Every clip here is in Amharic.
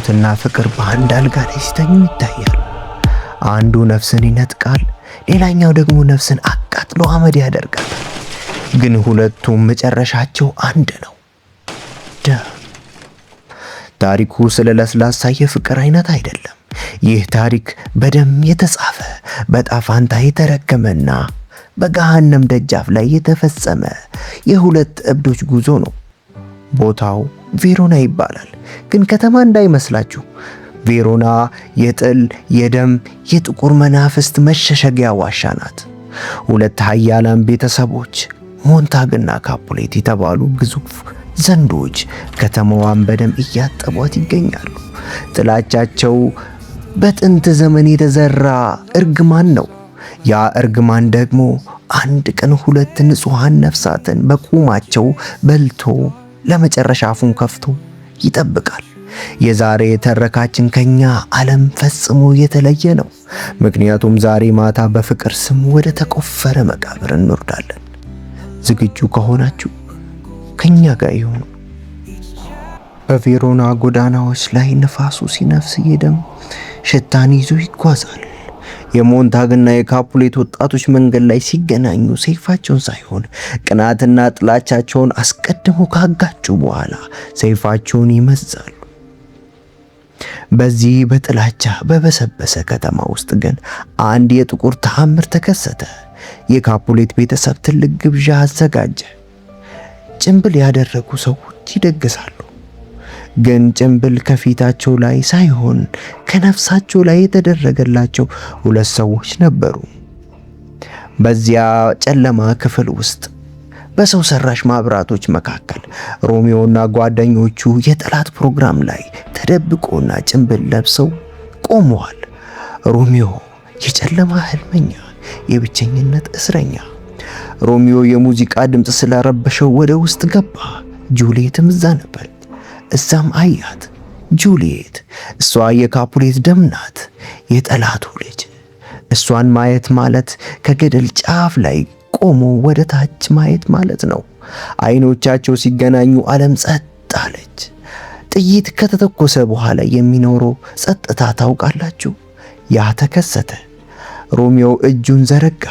ሞትና ፍቅር በአንድ አልጋ ላይ ሲተኙ ይታያል። አንዱ ነፍስን ይነጥቃል፣ ሌላኛው ደግሞ ነፍስን አቃጥሎ አመድ ያደርጋል። ግን ሁለቱም መጨረሻቸው አንድ ነው፣ ደም። ታሪኩ ስለ ለስላሳ የፍቅር አይነት አይደለም። ይህ ታሪክ በደም የተጻፈ፣ በዕጣ የተረገመና በገሃነም ደጃፍ ላይ የተፈጸመ የሁለት እብዶች ጉዞ ነው። ቦታው ቬሮና ይባላል። ግን ከተማ እንዳይመስላችሁ። ቬሮና የጥል፣ የደም፣ የጥቁር መናፍስት መሸሸጊያ ዋሻ ናት። ሁለት ኃያላን ቤተሰቦች ሞንታግና ካፑሌት የተባሉ ግዙፍ ዘንዶች ከተማዋን በደም እያጠቧት ይገኛሉ። ጥላቻቸው በጥንት ዘመን የተዘራ እርግማን ነው። ያ እርግማን ደግሞ አንድ ቀን ሁለት ንጹሐን ነፍሳትን በቁማቸው በልቶ ለመጨረሻ አፉን ከፍቶ ይጠብቃል። የዛሬ ተረካችን ከኛ ዓለም ፈጽሞ የተለየ ነው። ምክንያቱም ዛሬ ማታ በፍቅር ስም ወደ ተቆፈረ መቃብር እንወርዳለን። ዝግጁ ከሆናችሁ ከኛ ጋር ይሁኑ። በቬሮና ጎዳናዎች ላይ ንፋሱ ሲነፍስ የደም ሽታን ይዞ ይጓዛል። የሞንታግና የካፑሌት ወጣቶች መንገድ ላይ ሲገናኙ ሰይፋቸውን ሳይሆን ቅናትና ጥላቻቸውን አስቀድሞ ካጋጩ በኋላ ሰይፋቸውን ይመዛሉ። በዚህ በጥላቻ በበሰበሰ ከተማ ውስጥ ግን አንድ የጥቁር ተአምር ተከሰተ። የካፑሌት ቤተሰብ ትልቅ ግብዣ አዘጋጀ። ጭንብል ያደረጉ ሰዎች ይደግሳሉ። ግን ጭንብል ከፊታቸው ላይ ሳይሆን ከነፍሳቸው ላይ የተደረገላቸው ሁለት ሰዎች ነበሩ። በዚያ ጨለማ ክፍል ውስጥ በሰው ሰራሽ ማብራቶች መካከል ሮሚዮና ጓደኞቹ የጠላት ፕሮግራም ላይ ተደብቆና ጭንብል ለብሰው ቆመዋል። ሮሚዮ የጨለማ ህልመኛ፣ የብቸኝነት እስረኛ። ሮሚዮ የሙዚቃ ድምፅ ስለረበሸው ወደ ውስጥ ገባ። ጁሊየትም እዛ ነበር። እዛም አያት። ጁሊየት፣ እሷ የካፑሌት ደም ናት፣ የጠላቱ ልጅ። እሷን ማየት ማለት ከገደል ጫፍ ላይ ቆሞ ወደ ታች ማየት ማለት ነው። አይኖቻቸው ሲገናኙ ዓለም ጸጥ አለች። ጥይት ከተተኮሰ በኋላ የሚኖረው ጸጥታ ታውቃላችሁ? ያ ተከሰተ። ሮሚዮ እጁን ዘረጋ።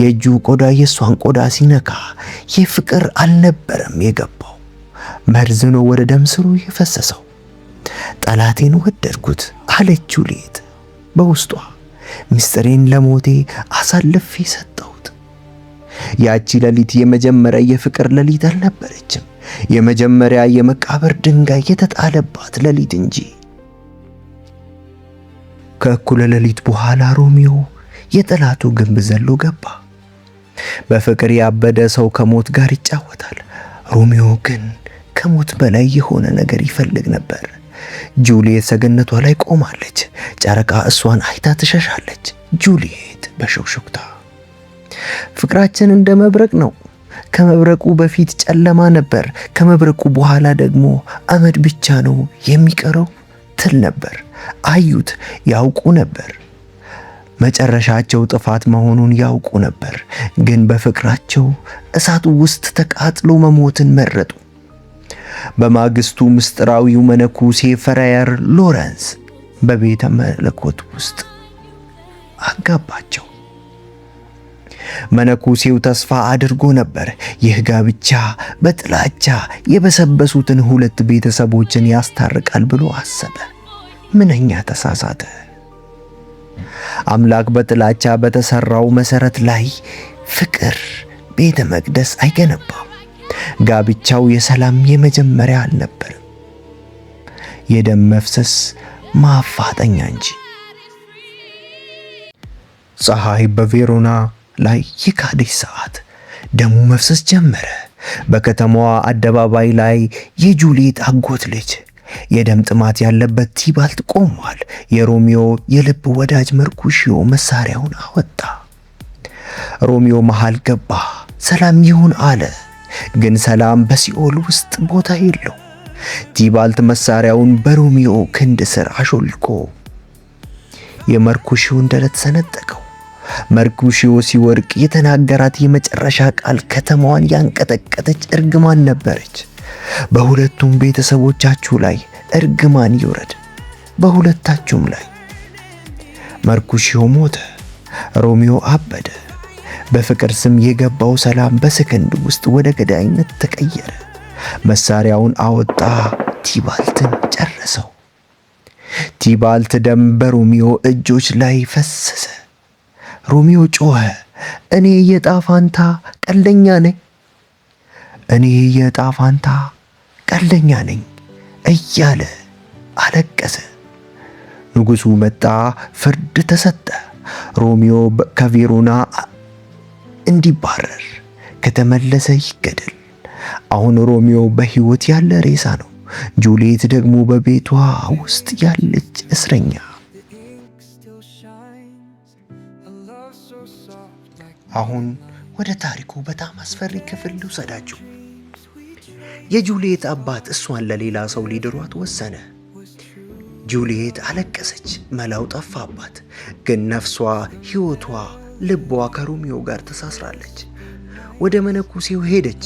የእጁ ቆዳ የእሷን ቆዳ ሲነካ የፍቅር አልነበረም የገባው፣ መርዝ ነው ወደ ደም ስሩ የፈሰሰው። ጠላቴን ወደድኩት አለች ጁሊየት በውስጧ። ምስጢሬን ለሞቴ አሳልፌ ሰጠሁት። ያቺ ሌሊት የመጀመሪያ የፍቅር ሌሊት አልነበረችም፣ የመጀመሪያ የመቃብር ድንጋይ የተጣለባት ሌሊት እንጂ። ከእኩለ ሌሊት በኋላ ሮሚዮ የጠላቱ ግንብ ዘሎ ገባ። በፍቅር ያበደ ሰው ከሞት ጋር ይጫወታል። ሮሚዮ ግን ከሞት በላይ የሆነ ነገር ይፈልግ ነበር። ጁሊየት ሰገነቷ ላይ ቆማለች። ጨረቃ እሷን አይታ ትሸሻለች። ጁሊየት በሹክሹክታ ፍቅራችን እንደ መብረቅ ነው። ከመብረቁ በፊት ጨለማ ነበር፣ ከመብረቁ በኋላ ደግሞ አመድ ብቻ ነው የሚቀረው ትል ነበር። አዩት፣ ያውቁ ነበር። መጨረሻቸው ጥፋት መሆኑን ያውቁ ነበር። ግን በፍቅራቸው እሳት ውስጥ ተቃጥሎ መሞትን መረጡ። በማግስቱ ምስጢራዊው መነኩሴ ፍራየር ሎረንስ በቤተ መለኮት ውስጥ አጋባቸው። መነኩሴው ተስፋ አድርጎ ነበር ይህ ጋብቻ በጥላቻ የበሰበሱትን ሁለት ቤተሰቦችን ያስታርቃል ብሎ አሰበ። ምንኛ ተሳሳተ! አምላክ በጥላቻ በተሰራው መሰረት ላይ ፍቅር ቤተ መቅደስ አይገነባም። ጋብቻው የሰላም የመጀመሪያ አልነበረም፣ የደም መፍሰስ ማፋጠኛ እንጂ። ፀሐይ በቬሮና ላይ የካደች ሰዓት ደሙ መፍሰስ ጀመረ። በከተማዋ አደባባይ ላይ የጁሊየት አጎት ልጅ የደም ጥማት ያለበት ቲባልት ቆሟል። የሮሚዮ የልብ ወዳጅ መርኩሽዮ መሳሪያውን አወጣ። ሮሚዮ መሃል ገባ። ሰላም ይሁን አለ። ግን ሰላም በሲኦል ውስጥ ቦታ የለው። ቲባልት መሳሪያውን በሮሚዮ ክንድ ስር አሾልኮ የመርኩሽዮን ደረት ሰነጠቀው። መርኩሽዮ ሲወርቅ የተናገራት የመጨረሻ ቃል ከተማዋን ያንቀጠቀጠች እርግማን ነበረች። በሁለቱም ቤተሰቦቻችሁ ላይ እርግማን ይውረድ። በሁለታችሁም ላይ። መርኩሺዮ ሞተ፣ ሮሚዮ አበደ። በፍቅር ስም የገባው ሰላም በሰከንድ ውስጥ ወደ ገዳይነት ተቀየረ። መሳሪያውን አወጣ፣ ቲባልትን ጨረሰው። ቲባልት ደም በሮሚዮ እጆች ላይ ፈሰሰ። ሮሚዮ ጮኸ፣ እኔ የዕጣ ፋንታ ቀልደኛ ነኝ፣ እኔ የዕጣ ፋንታ ቀልደኛ ነኝ እያለ አለቀሰ። ንጉሡ መጣ፣ ፍርድ ተሰጠ። ሮሚዮ ከቬሮና እንዲባረር፣ ከተመለሰ ይገደል። አሁን ሮሚዮ በሕይወት ያለ ሬሳ ነው። ጁሊየት ደግሞ በቤቷ ውስጥ ያለች እስረኛ። Still shines. A love so soft like አሁን ወደ ታሪኩ በጣም አስፈሪ ክፍል ልውሰዳችሁ። የጁልየት አባት እሷን ለሌላ ሰው ሊድሯት ወሰነ። ጁልየት አለቀሰች፣ መላው ጠፋባት። ግን ነፍሷ፣ ሕይወቷ፣ ልቧ ከሮሚዮ ጋር ተሳስራለች። ወደ መነኩሴው ሄደች።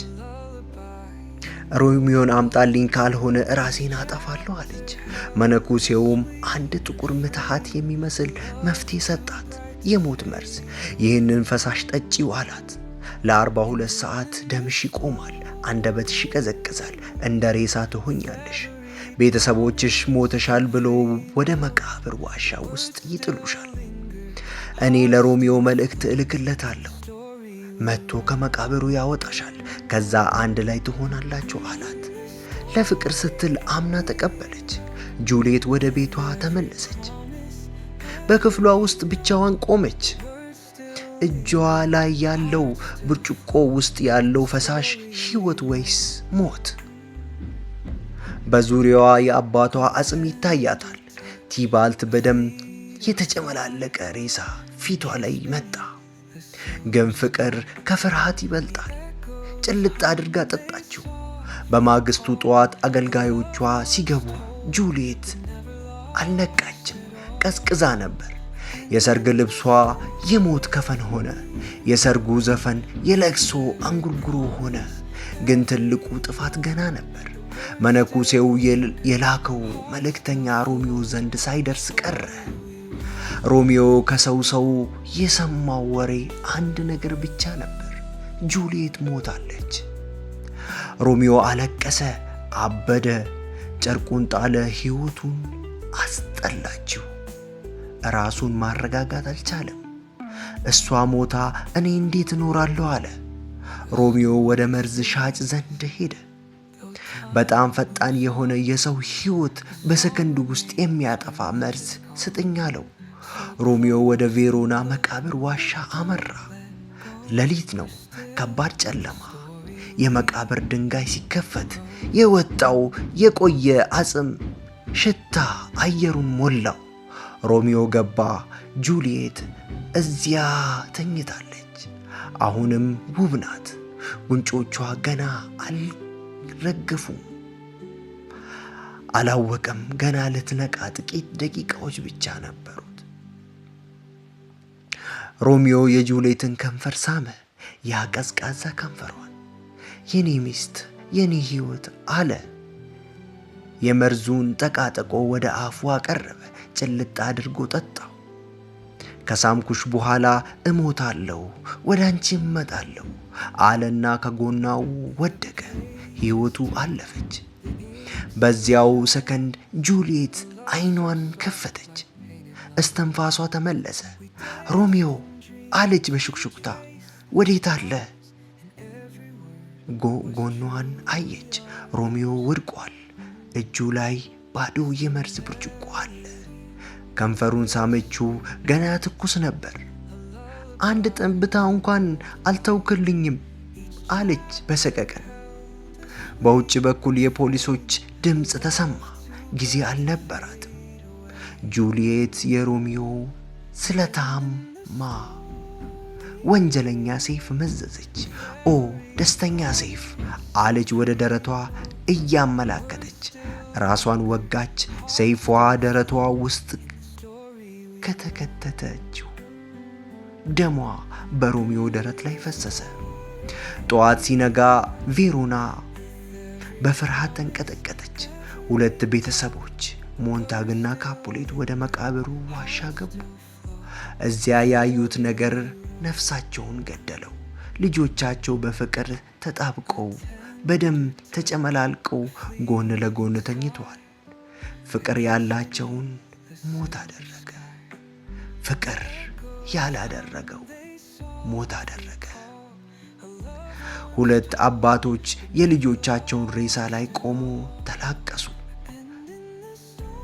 ሮሚዮን አምጣልኝ፣ ካልሆነ ራሴን አጠፋለሁ አለች። መነኩሴውም አንድ ጥቁር ምትሃት የሚመስል መፍትሄ ሰጣት፣ የሞት መርዝ። ይህንን ፈሳሽ ጠጪው አላት። ለ42 ሰዓት ደምሽ ይቆማል፣ አንደበትሽ ይቀዘቅዛል፣ እንደ ሬሳ ትሆኛለሽ። ቤተሰቦችሽ ሞተሻል ብሎ ወደ መቃብር ዋሻ ውስጥ ይጥሉሻል። እኔ ለሮሚዮ መልእክት እልክለታለሁ፣ መጥቶ ከመቃብሩ ያወጣሻል። ከዛ አንድ ላይ ትሆናላችሁ አላት። ለፍቅር ስትል አምና ተቀበለች። ጁልየት ወደ ቤቷ ተመለሰች። በክፍሏ ውስጥ ብቻዋን ቆመች። እጇ ላይ ያለው ብርጭቆ ውስጥ ያለው ፈሳሽ ሕይወት ወይስ ሞት? በዙሪያዋ የአባቷ አጽም ይታያታል። ቲባልት በደም የተጨመላለቀ ሬሳ ፊቷ ላይ መጣ። ግን ፍቅር ከፍርሃት ይበልጣል። ጭልጥ አድርጋ ጠጣችው። በማግስቱ ጠዋት አገልጋዮቿ ሲገቡ ጁልየት አልነቃችም፣ ቀዝቅዛ ነበር። የሰርግ ልብሷ የሞት ከፈን ሆነ። የሰርጉ ዘፈን የለቅሶ እንጉርጉሮ ሆነ። ግን ትልቁ ጥፋት ገና ነበር። መነኩሴው የላከው መልእክተኛ ሮሚዮ ዘንድ ሳይደርስ ቀረ። ሮሚዮ ከሰው ሰው የሰማው ወሬ አንድ ነገር ብቻ ነበር፣ ጁልየት ሞታለች። ሮሚዮ አለቀሰ፣ አበደ፣ ጨርቁን ጣለ፣ ሕይወቱን አስጠላችው። ራሱን ማረጋጋት አልቻለም። እሷ ሞታ እኔ እንዴት እኖራለሁ አለ። ሮሚዮ ወደ መርዝ ሻጭ ዘንድ ሄደ። በጣም ፈጣን የሆነ የሰው ሕይወት በሰከንድ ውስጥ የሚያጠፋ መርዝ ስጥኝ አለው። ሮሚዮ ወደ ቬሮና መቃብር ዋሻ አመራ። ሌሊት ነው፣ ከባድ ጨለማ። የመቃብር ድንጋይ ሲከፈት የወጣው የቆየ አጽም ሽታ አየሩን ሞላው። ሮሚዮ ገባ። ጁልየት እዚያ ተኝታለች። አሁንም ውብ ናት። ጉንጮቿ ገና አልረገፉም። አላወቀም። ገና ልትነቃ ጥቂት ደቂቃዎች ብቻ ነበሩት። ሮሚዮ የጁልየትን ከንፈር ሳመ። ያ ቀዝቃዛ ከንፈሯን። የኔ ሚስት፣ የኔ ሕይወት አለ። የመርዙን ጠቃጠቆ ወደ አፉ አቀረበ። ጭልጥ አድርጎ ጠጣው። ከሳምኩሽ በኋላ እሞታለሁ፣ ወደ አንቺ እመጣለሁ አለና ከጎኗ ወደቀ። ሕይወቱ አለፈች። በዚያው ሰከንድ ጁልየት አይኗን ከፈተች። እስትንፋሷ ተመለሰ። ሮሚዮ አለች በሹክሹክታ፣ ወዴት አለ? ጎኗን አየች። ሮሚዮ ወድቋል። እጁ ላይ ባዶ የመርዝ ብርጭቆ አለ። ከንፈሩን ሳመችው። ገና ትኩስ ነበር። አንድ ጠብታ እንኳን አልተውክልኝም አለች በሰቀቀን። በውጭ በኩል የፖሊሶች ድምፅ ተሰማ። ጊዜ አልነበራትም። ጁልየት የሮሚዮ ስለታማ ወንጀለኛ ሰይፍ መዘዘች። ኦ ደስተኛ ሰይፍ አለች ወደ ደረቷ እያመላከተች። ራሷን ወጋች። ሰይፏ ደረቷ ውስጥ ከተከተተችው ደሟ በሮሚዮ ደረት ላይ ፈሰሰ። ጠዋት ሲነጋ ቬሮና በፍርሃት ተንቀጠቀጠች። ሁለት ቤተሰቦች ሞንታግና ካፑሌት ወደ መቃብሩ ዋሻ ገቡ። እዚያ ያዩት ነገር ነፍሳቸውን ገደለው። ልጆቻቸው በፍቅር ተጣብቀው፣ በደም ተጨመላልቀው ጎን ለጎን ተኝተዋል። ፍቅር ያላቸውን ሞት አደረገ። ፍቅር ያላደረገው ሞት አደረገ። ሁለት አባቶች የልጆቻቸውን ሬሳ ላይ ቆሞ ተላቀሱ።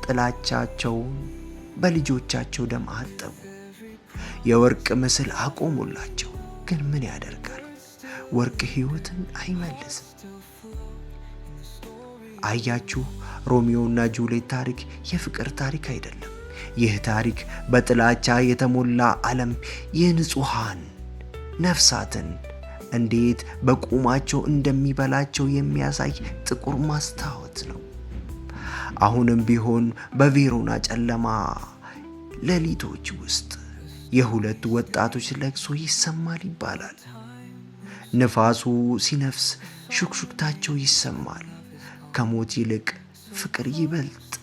ጥላቻቸውን በልጆቻቸው ደም አጠቡ። የወርቅ ምስል አቆሙላቸው። ግን ምን ያደርጋል፣ ወርቅ ሕይወትን አይመልስም። አያችሁ፣ ሮሚዮና ጁሌት ታሪክ የፍቅር ታሪክ አይደለም። ይህ ታሪክ በጥላቻ የተሞላ ዓለም የንጹሐን ነፍሳትን እንዴት በቁማቸው እንደሚበላቸው የሚያሳይ ጥቁር ማስታወት ነው። አሁንም ቢሆን በቬሮና ጨለማ ሌሊቶች ውስጥ የሁለቱ ወጣቶች ለቅሶ ይሰማል ይባላል። ንፋሱ ሲነፍስ ሹክሹክታቸው ይሰማል። ከሞት ይልቅ ፍቅር ይበልጥ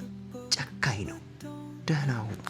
ጨካኝ ነው። ደህና ሁኑ።